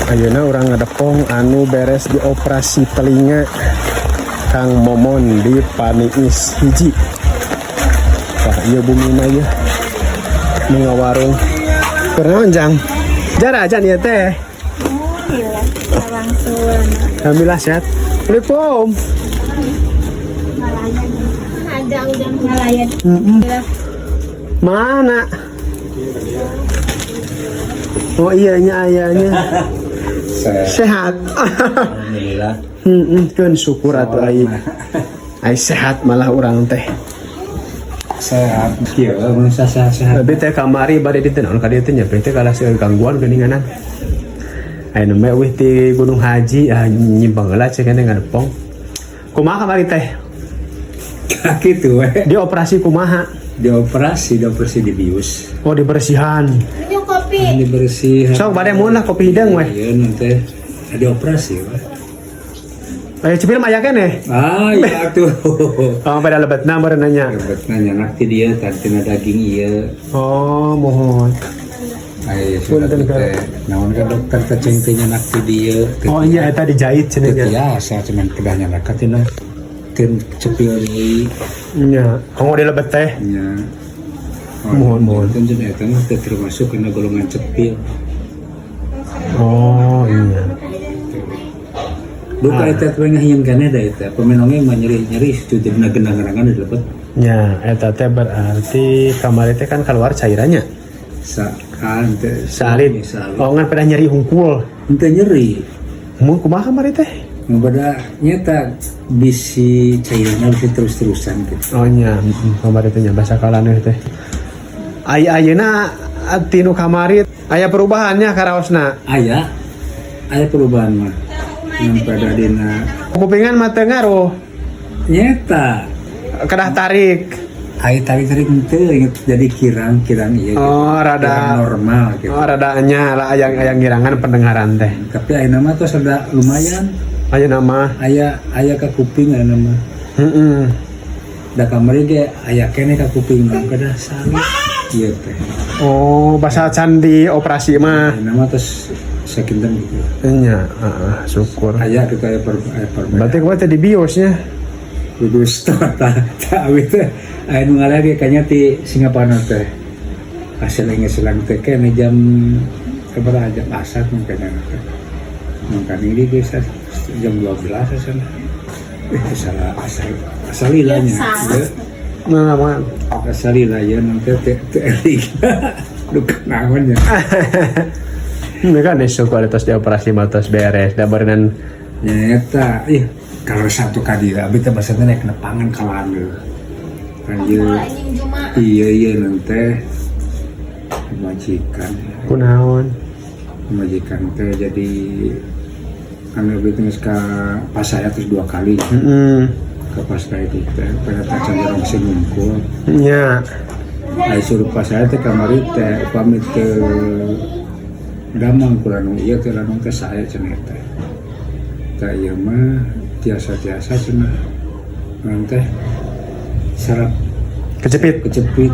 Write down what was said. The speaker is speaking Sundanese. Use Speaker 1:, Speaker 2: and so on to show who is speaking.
Speaker 1: Ayeuna urang ngadepong anu beres di operasi telinga, Kang Momon di Paniis 1. Wah, iya bumina ya. Nu ngawarung. Keur naon, Jang? Jarajan ya teh.
Speaker 2: Alhamdulillah, wangsul.
Speaker 1: Alhamdulillah sehat. Assalamualaikum.
Speaker 2: Ngalayan. Ada udah ngalayan.
Speaker 1: Mana? Oh iya nya ayahnya. Sehat.
Speaker 3: Alhamdulillah.
Speaker 1: Kan syukur atuh ai. Ai sehat malah urang teh.
Speaker 3: Sehat. Kieu mun sehat-sehat.
Speaker 1: Tapi teh kamari bade di teh naon ka dieu teh nya teh kalah seueur gangguan geuninganan. Aya nembe euweuh ti Gunung Haji, ah nyimpang heula cek keneh ngadepong. Kumaha kamari teh?
Speaker 3: Kitu we.
Speaker 1: Di operasi kumaha?
Speaker 3: Dioperasi, dibius.
Speaker 1: Oh, dibersihan.
Speaker 2: Minum kopi.
Speaker 3: Dibersihan.
Speaker 1: Sok bade mun lah kopi hideung weh.
Speaker 3: Iya nanti dioperasi we.
Speaker 1: Aya cepil mah aya keneh.
Speaker 3: Ah iya tuh.
Speaker 1: Oh, pada lebetna meureun nanya.
Speaker 3: Lebet nanya nanti dia tina daging iya.
Speaker 1: Oh, mohon.
Speaker 3: Ayo sudah
Speaker 1: Punten,
Speaker 3: teh. Naon kan dokter teh ceng teh nyanak ti dieu.
Speaker 1: Oh iya, eta dijahit cenah nya.
Speaker 3: Biasa cuman kedah nyanak tina tin cepil deui.
Speaker 1: Nya, kanggo di lebet teh.
Speaker 3: Nya.
Speaker 1: Mohon, mohon.
Speaker 3: Kan cenah eta mah teu termasuk kana golongan cepil.
Speaker 1: Oh iya.
Speaker 3: Duka eta teh ngahieun keneh da eta. Pemenongnya mah nyeri-nyeri itu jadi genang-genangan di lebet.
Speaker 1: Nya, eta teh berarti kamari teh kan keluar cairannya.
Speaker 3: Sakan teh
Speaker 1: Salit.
Speaker 3: Salit.
Speaker 1: Oh, ngan pada nyeri hungkul.
Speaker 3: Henteu nyeri.
Speaker 1: Mun kumaha kamari teh?
Speaker 3: Pada nyata bisi cairnya bisa terus-terusan gitu.
Speaker 1: Oh nya, kamari teh nya basa kalaneuh teh. Ai ayeuna tinu kamari aya perubahannya karaosna.
Speaker 3: Aya aya perubahan mah. Yang pada dina
Speaker 1: Kupingan mah teu ngaruh.
Speaker 3: Nyeta
Speaker 1: Kedah tarik.
Speaker 3: Aya tarik-tarik henteu inget jadi kirang-kirang iya gitu.
Speaker 1: Oh, rada
Speaker 3: Kirang normal gitu.
Speaker 1: Oh, rada nya lah aya aya ngirangan pendengaran teh.
Speaker 3: Tapi ayeuna mah tos rada lumayan.
Speaker 1: Ayeuna mah.
Speaker 3: Aya aya ka kuping ayeuna mah.
Speaker 1: Heeh.
Speaker 3: Da kamari ge aya keneh ka kuping mah kedah salit ieu teh.
Speaker 1: Oh, basa can di operasi mah.
Speaker 3: Ayeuna mah tos sakinten gitu.
Speaker 1: Nya, heeh, syukur.
Speaker 3: Aya kita aya per aya perbedaan.
Speaker 1: Berarti gua teh di biosnya.
Speaker 3: Kudu tah tah awi teh aya nu ngalaya ge kayaknya ti Singapura teh. Hasil selang teh kene jam sabaraha, jam asar mungkin teh. Mungkin ini bisa jam 12 asal. Salah asal asal lilanya.
Speaker 2: Salah.
Speaker 1: Nah, mah.
Speaker 3: Asal lila ya nanti teh teh eling. Duka naon ya.
Speaker 1: Ini kan isu kualitas di operasi mah tos beres. Da berenang.
Speaker 3: Nyata, ih kalau satu kali abi teh basana naik nepangan kalange. Kan ieu
Speaker 2: Anjing Jumat.
Speaker 3: Iya iya nanti majikan.
Speaker 1: Kunaon?
Speaker 3: Majikan teh jadi kan abi teh geus ka pasaya terus dua kali. Ke pasaya itu teh pada tacan orang sing ngungkul.
Speaker 1: Nya.
Speaker 3: Ai suruh pasaya teh kamari teh upami teu damang ku lanung ieu teh lanung teh sae cenah teh. Tah ieu mah tiasa-tiasa cenah. Urang teh sarap
Speaker 1: Kejepit.
Speaker 3: Kejepit.